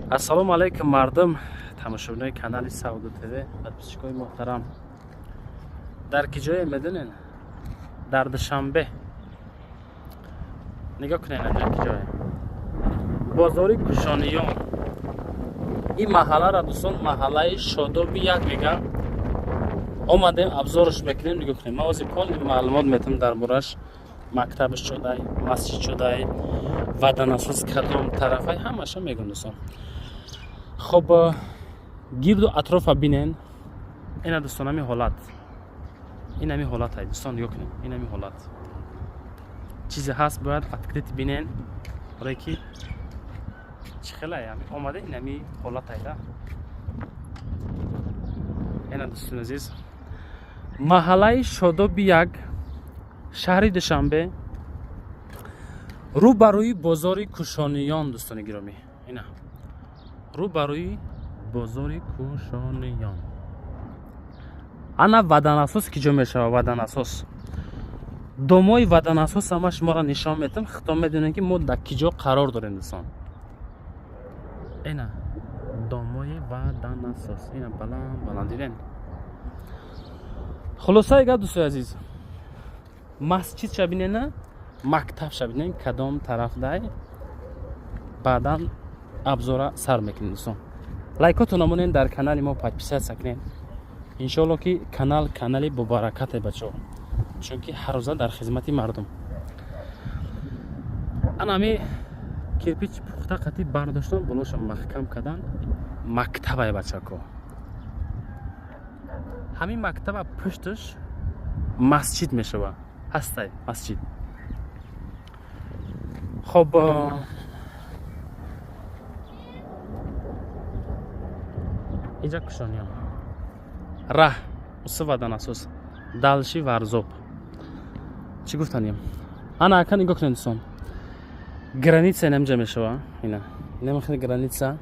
Ассалому алайкум, мардум, тамошобинои канали Савдо ТВ, подписчикои муҳтарам. Дар ки ҷое медонен? Дар Душанбе. Нигоҳ кунед, дар ки ҷое. Бозори Кушониён. Ин маҳаллара, дӯстон, маҳаллаи Шодоби як мегӯям. Омадем, обзорш мекунем, нигоҳ кунем. Ман ҳозир полный маълумот метам дар бораш: мактабаш чудай, масҷид чудай, водонасос кадом тарафай, ҳамаша мегӯм, дӯстон. Хоб, гирду атрофа бинен. Ина, дӯстон, ҳами ҳолат, ин ҳами ҳолат ай, дӯстон, нигоҳ кунед, ин ҳами ҳолат. Чизе ҳаст, бояд открыт бинен, барое ки чӣ хелай омада, ин ҳами ҳолат айда. Ина, дӯстони азиз, маҳаллаи Шодоби як, шаҳри Душанбе, рӯ ба рӯи бозори Кушониён. Дӯстони гиромӣ, ина, рӯ ба рӯи бозори Кушониён. Ана водонасос ки ҷо мешавад, водонасос, домои водонасос ама шуморо нишон метам. Худтон медонем, ки мо дар ки ҷо қарор дорем, дӯстон. Ина домои водонасос, ина баланд баланд дидем. Хулосаи гап, дӯстои азиз, масҷидша бинена, мактабша бинен, кадом тараф дай. Баъдан обзора сар мекунем. Дӯстон, лайкотона монен, дар канали мо подписаться кунен. Иншоалло, ки канал канали бобаракате, бачаҳо, чунки ҳаррӯза дар хизмати мардум. Анами кирпич пухта қатӣ бардоштан, болоша маҳкам кардан. Мактабай, бачако, ҳамин мактаба пушташ масҷид мешава, ҳастай масҷид. Хоб, иҷа Кушониён, раҳ уси водонасос, дальше Варзоб. Чӣ гуфтанем? Ана, ака, нигоҳ кунед, дӯстон, граница инамҷа мешава. Ина, инами хел граница,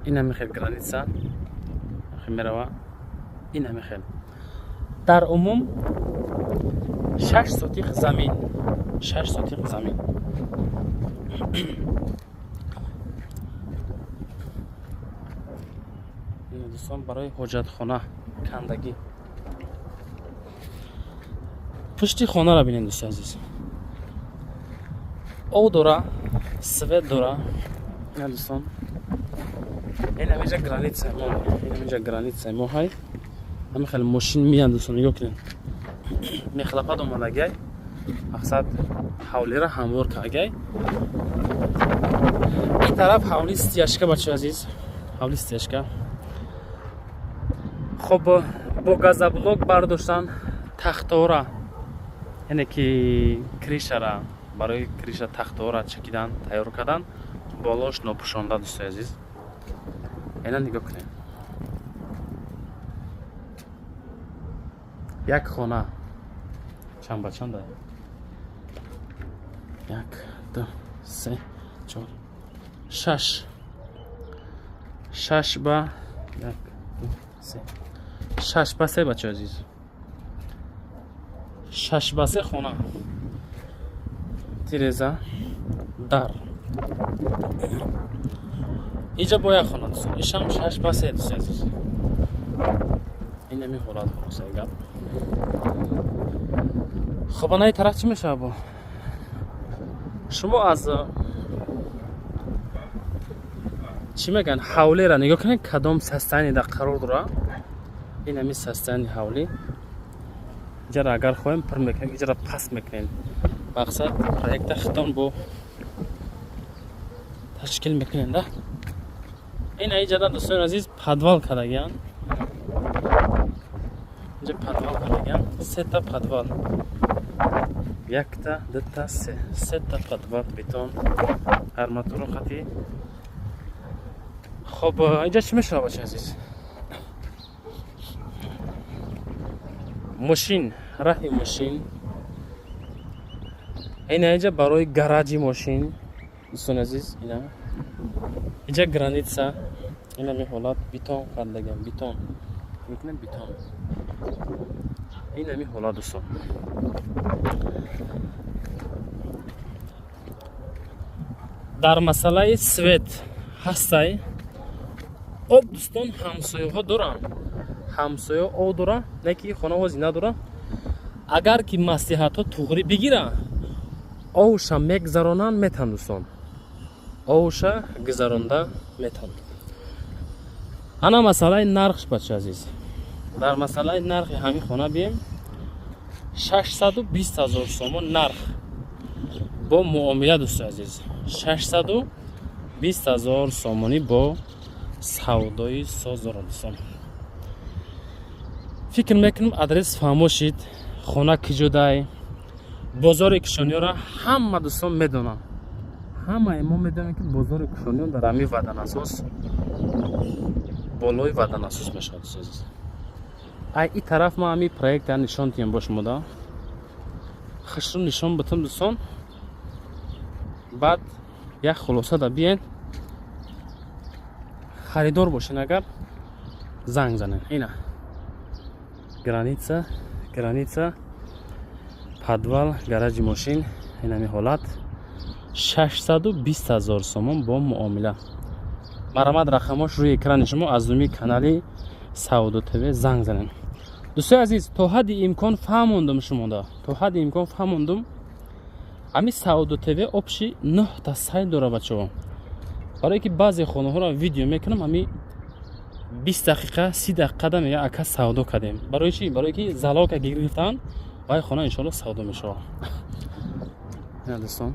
инами хел граница мерава, инами хел. Дар умум 6 сотих замин, 6 сотих замин. Дӯстон, барои ҳоҷатхона кандагӣ. Пушти хонаро бинед, дӯсти азиз, об дора, свет дора. Ина, дӯстон, инамиҷа граница мо, инамиҷа граница мо ҳай. Ҳами хеле мошин миянд, дӯстон, нигоҳ кунед, мехлапад омадагай. Мақсад, ҳавлира ҳамвор кардагай. Ин тараф ҳавли стяжка, бачаи азиз, ҳавли стяжка. Хоб, бо газоблок бардоштан тахтора, яъне ки крышара, барои крыша тахтора чакидан, тайёр кардан, болош нопӯшонда. Дӯстои азиз, ина нигоҳ кунед, як хона чанд ба чанда? Як, ду, се, чор, шаш, шаш ба як, ду, се, 6 ба 3, бачаи азиз, 6 ба 3 хона. Тиреза, дар иҷа бо як хона, дӯстон, ишам 6 ба 3. Дӯстои азиз, инами ҳолат. Хулосаи гап, хоб, анаи тараф чӣ мешавад? Бо шумо аз чӣ мегӯянд, ҳавлера нигоҳ кунед, кадом состояние да қарор дора. Ин ҳами состояние ҳавлӣ. Иҷара агар хоҳем, пур мекунем, иҷара паст мекунем. Мақсад, проекта хитон бо ташкил мекунем да. Ин иҷара, дӯстони азиз, подвал кардагиянд, инҷа подвал кардагиянд, сета подвал, якта, дута, се, сета подвал, бетон, арматура хати. Хоб, инҷа чӣ мешавад, бачаи азиз? Мошин, раҳи мошин. Ина инҷа барои гараҷи мошин, дӯстони азиз. Ина инҷа граница, инами ҳолат, бетон кардагиам, бетон мекунем, бетон. Инами ҳолат, дӯстон. Дар масъалаи свет ҳастай. Об, дӯстон, ҳамсояҳо доранд, ҳамсоя об дора, не ки хона ҳози надора. Агар ки маслиҳатҳо туғрӣ бигира, овша мегзаронанд, метан, дӯстон, овша гузаронда метан. Ана масъалаи нархш, бача азиз. Дар масъалаи нархи ҳамин хона бием: 620 000 сомон нарх бо муомила, дӯсти азиз. 620 000 сомонӣ бо савдои соз дорад, дӯстон. Фикр мекунам, адрес фаҳмо шид, хона киҷодай. Бозори Кишониёро ҳама дӯстон медонанд. Ҳамаи мо медонем, ки бозори Кишониё дар ҳамин водонасос, болои водонасос мешавад, дӯст азиз. Ай и тараф ма ҳами проекта нишон диҳем бо шумода, хушрӯ нишон битам, дӯстон. Баъд як хулоса да биен. Харидор бошен агар, занг занен. Ина граница, граница, подвал, гаражи мошин. Инами ҳолат: 620 000 сомон бо муомила. Марҳамат, рақамош рӯи экрани шумо. Аз думи канали Савдо ТВ занг занен. Дӯстои азиз, то ҳадди имкон фаҳмондум шумода, то ҳадди имкон фаҳмондум. Ҳами Савдо ТВ общий нӯҳта сайт дора, бачаҳо. Барое ки баъзе хонаҳоро видео мекунам, ҳами 20 дақиқа, 30 дақиқа да мега: «Ака, савдо кардем». Барои чӣ? Барое ки залога гирифтан, вай хона иншоалло савдо мешавад. Ина, дӯстон,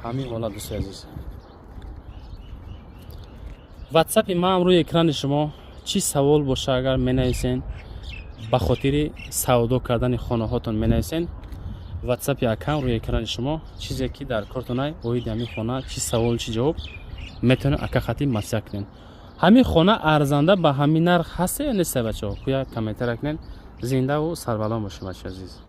ҳамин ҳолат. Дӯстои азиз, Ватсапи маам рӯи экрани шумо. Чӣ савол боша агар, менависен. Ба хотири савдо кардани хонаҳотон менависен. Ватсапи акам рӯи экрани шумо. Чизе ки дар кортонай оиди ҳамин хона, чӣ савол, чӣ ҷавоб, метавонед ака хати маслиҳат кунед. Ҳамин хона арзанда ба ҳамин нарх ҳаста ё неста, бачаҳо, куя комментария кунед. Зиндаву сарбаланд бошед, бачаи азиз.